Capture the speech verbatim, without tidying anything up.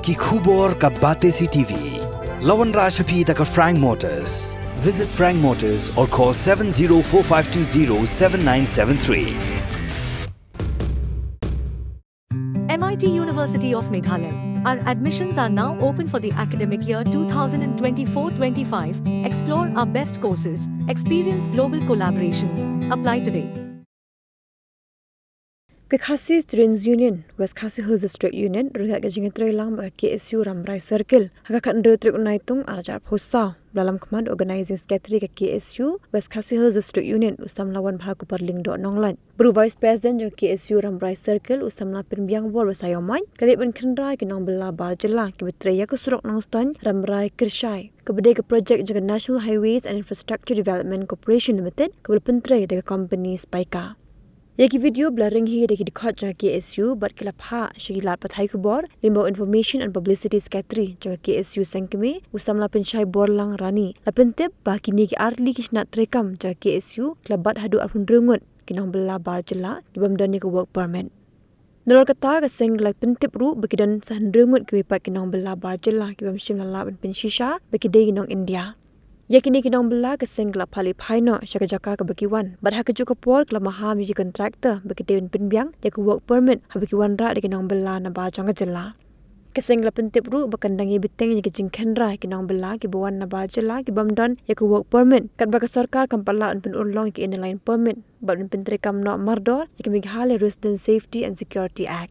Ki khubor ka Batesi TV. La wanrah sha phi da ka Frank Motors. Visit Frank Motors or call seven zero four five two zero seven nine seven three. M I T University of Meghalaya. Our admissions are now open for the academic year two thousand twenty-four twenty-five. Explore our best courses, experience global collaborations. Apply today. Ka Khasi Students Union, West Khasi Hills District Unit, ryngkat ka jingïatreilang bad ka K S U Rambrai Circle ha ka khathynriew tarik u Naitung arhajar arphew saw, ba la lam khmat u Organising Secretary ka K S U West Khasi Hills District Unit, u samla Wanbha Kuperling Doh Nonglait, bad u Vice President jong ka K S U Rambrai Circle, u samla Pynbiang Bor Basaiawmoit, ka leit ban khynra ïa ki nongbylla bar jylla kiba trei ïa ka surok Nongstoiñ Rambrai Kyrshai, kaba dei ka project jong ka National Highways and Infrastructure Development Corporation Limited, kaba la pyntrei da ka company Spika. Ïa ki video ba la ring hi da ki dkhot jong ka K S U bad ki la phah sha ki lad pathai khubor, lyngba u Information and Publicity Secretary jong ka K S U seng kmie, u samla Pynshai Borlang Rani, la pyntip ba kine ki artylli ki shnat treikam jong ka K S U ki la bat haduh arphew hynriew ngut ki nongbylla bar jylla ki bym don ïa ka work permit. Nalor kata, ka seng ka la pyntip ruh ba ki don sa hynriew ngut kiwei pat ki nongbylla bar jylla ki bym shym la lah ban pynshisha ba ki dei ki nong India. Ïa kine ki nongbylla ka seng ka la phah leit phai noh sha ka jaka kaba ki wan, bad ha kajuh ka por ka la maham ïa ki contractor ba ki dei ban pynbiang ïa ka work permit haba ki wanrah da ki nongbylla na bar jong ka jylla. Ka seng ka la pyntip ruh ba kan dang ïai bteng ïa ka jingkhynra ïa ki nongbylla kiba wan na bar jylla ki bym don ïa ka work permit, katba ka sorkar kam pat lah ban pynurlong ïa ka Inner Line Permit bad ban pyntreikam noh mardor ïa ka Meghalaya Resident Safety and Security Act.